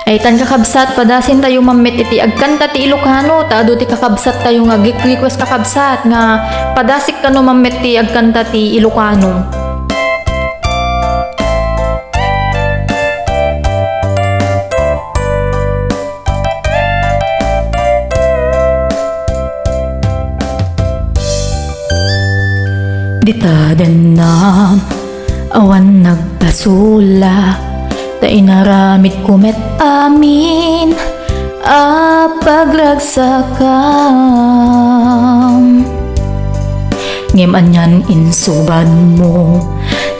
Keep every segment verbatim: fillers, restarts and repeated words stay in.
Ay, tan kakabsat, padasintayo mammet iti agkanta ti Ilocano, ta adu ti kakabsattayo nga agri-request, kakabsat, nga padasik kano mammet ti agkanta ti Ilocano. Dita dennam, awan nagbasolak, ta inaramidko met amin a pagragsakam. Ngem anian insubadmo,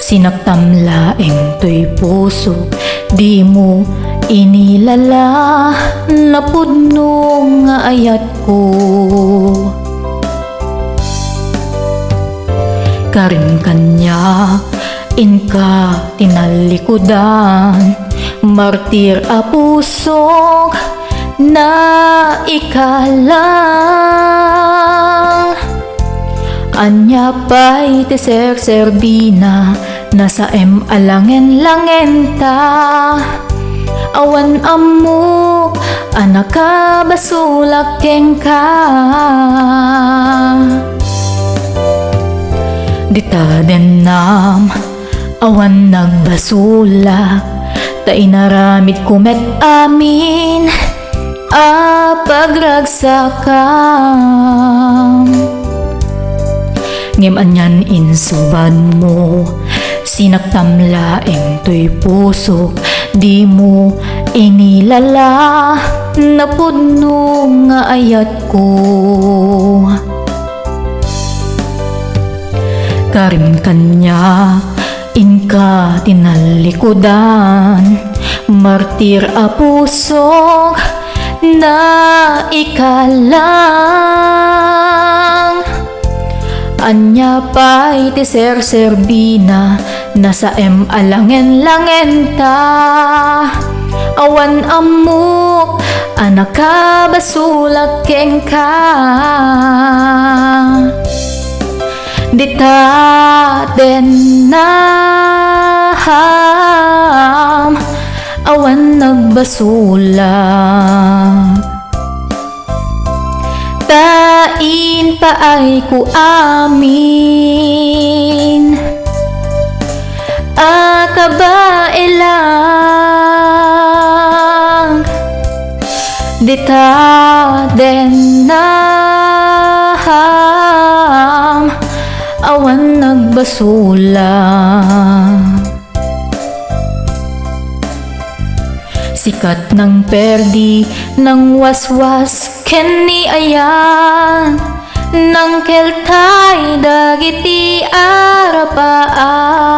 sinaktam laeng toy pusok, dimo inilala napudno nga ayatko. Karim kaniak, inka tinallikudan, martir a pusok, naikalang. Ania pay ti serserbina, nasaem a langen-langenta? Awan ammok a nakabasolak kenka. Dita dennam, awan nagbasolak, ta inaramidko met amin a pagragsakam. Ngem anian insubadmo, sinaktam laeng toy pusok, dimo inilala napudno nga ayatko. Karim kaniak, inka tinallikudan, martir a pusok, naikalang. Ania pay ti serserbina, nasaem a langen-langenta? Awan ammok a nakabasolak kenka. Dita dennam, awan nagbasolak, ta impaayko amin a kabaelan. Dita dennam, awan nagbasolak. Sikat nang perdi, nang waswas ken ni ayan, nang keltay dagiti arapaan.